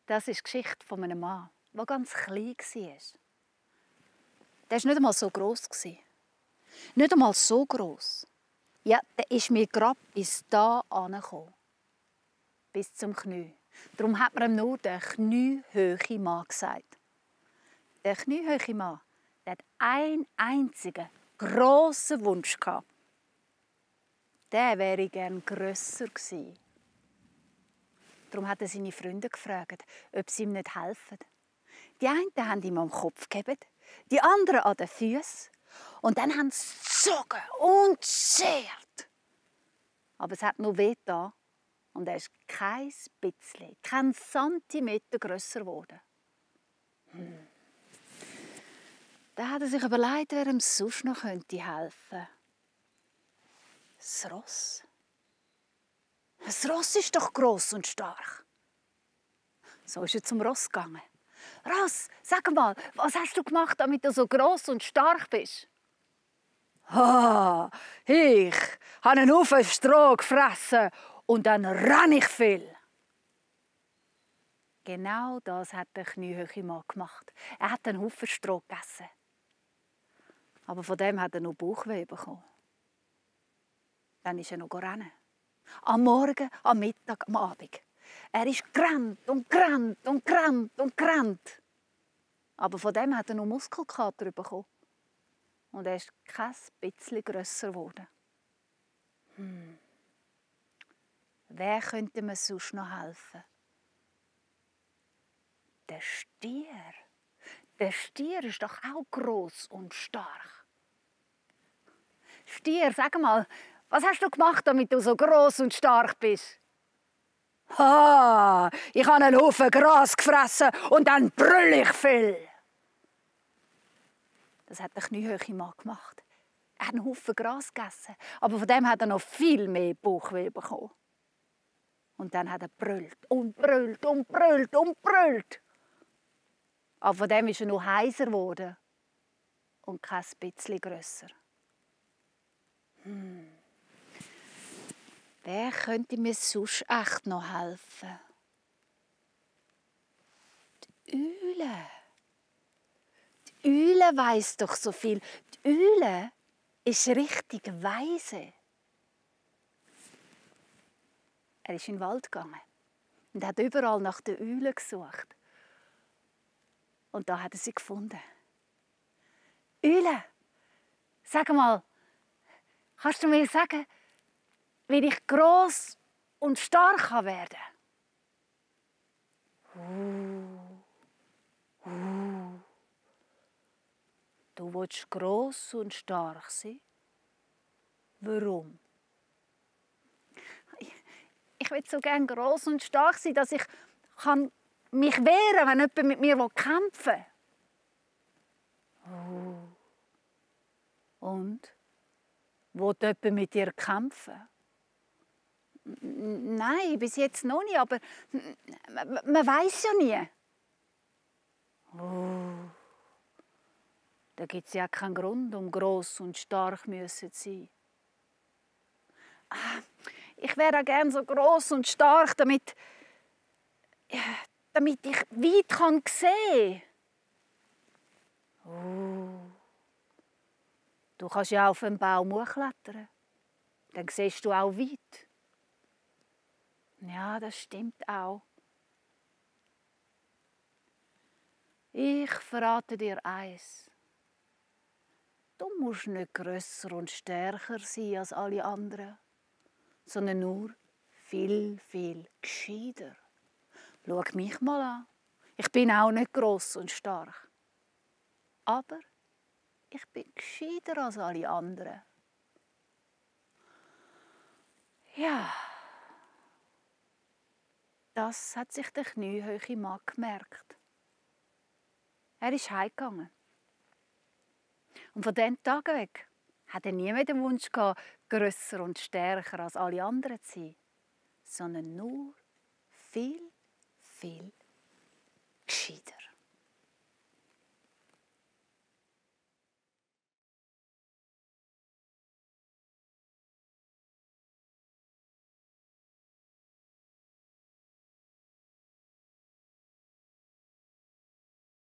Das ist die Geschichte von einem Mann, der ganz klein war. Der war nicht einmal so gross. Nicht einmal so gross. Ja, der ist mir gerade bis da angekommen. Bis zum Knie. Darum hat man ihm nur den kniehöhen Mann gesagt. Der kniehöhe Mann, der hat einen einzigen grossen Wunsch gehabt. Der wäre gern grösser gewesen. Darum hat er seine Freunde gefragt, ob sie ihm nicht helfen. Die einen haben ihm am Kopf gegeben, die anderen an den Füßen. Und dann haben sie gezogen und geschert. Aber es hat nur weh getan. Und er ist kein bisschen, kein Zentimeter grösser geworden. Da hat er sich überlegt, wer ihm sonst noch helfen könnte. Das Ross. Das Ross ist doch gross und stark. So ist er zum Ross gegangen. Ross, sag mal, was hast du gemacht, damit du so gross und stark bist? Ich habe einen Haufen Stroh gefressen und dann renn ich viel. Genau das hat der kniehöhe Mann gemacht. Er hat einen Haufen Stroh gegessen. Aber von dem hat er noch Bauchweh bekommen. Dann ist er noch rennen. Am Morgen, am Mittag, am Abend. Er ist gerannt und gerannt und gerannt und gerannt. Aber von dem hat er noch Muskelkater bekommen. Und er ist kein bisschen grösser geworden. Wer könnte mir sonst noch helfen? Der Stier. Der Stier ist doch auch gross und stark. Stier, sag mal, was hast du gemacht, damit du so gross und stark bist? Ich habe einen Haufen Gras gefressen und dann brüll ich viel. Das hat der kniehöhe Mann gemacht. Er hat einen Haufen Gras gegessen, aber von dem hat er noch viel mehr Bauchweh bekommen. Und dann hat er brüllt und brüllt und brüllt und brüllt. Aber von dem ist er noch heiser geworden und kein bisschen grösser. Wer könnte mir sonst echt noch helfen? Die Eule. Die Eule weiss doch so viel. Die Eule ist richtig weise. Er ist in den Wald gegangen und hat überall nach der Eule gesucht. Und da hat er sie gefunden. Eule, sag mal, kannst du mir sagen, wie ich gross und stark werden kann? Du willst gross und stark sein? Warum? Ich will so gerne gross und stark sein, dass ich mich wehren kann, wenn jemand mit mir kämpfen will. Und? Will jemand mit dir kämpfen? Nein, bis jetzt noch nicht, aber man weiß ja nie. Da gibt es ja keinen Grund, um gross und stark zu sein. Ich wäre auch gerne so gross und stark, damit ich weit sehen kann. Du kannst ja auf einen Baum hochklettern. Dann siehst du auch weit. Ja, das stimmt auch. Ich verrate dir eins. Du musst nicht grösser und stärker sein als alle anderen, sondern nur viel, viel gescheiter. Schau mich mal an. Ich bin auch nicht gross und stark. Aber ich bin gescheiter als alle anderen. Ja, das hat sich der kniehöhe Mann gemerkt. Er ist heimgegangen. Und von diesem Tag weg hat er nie mehr den Wunsch gehabt, grösser und stärker als alle anderen zu sein, sondern nur viel, viel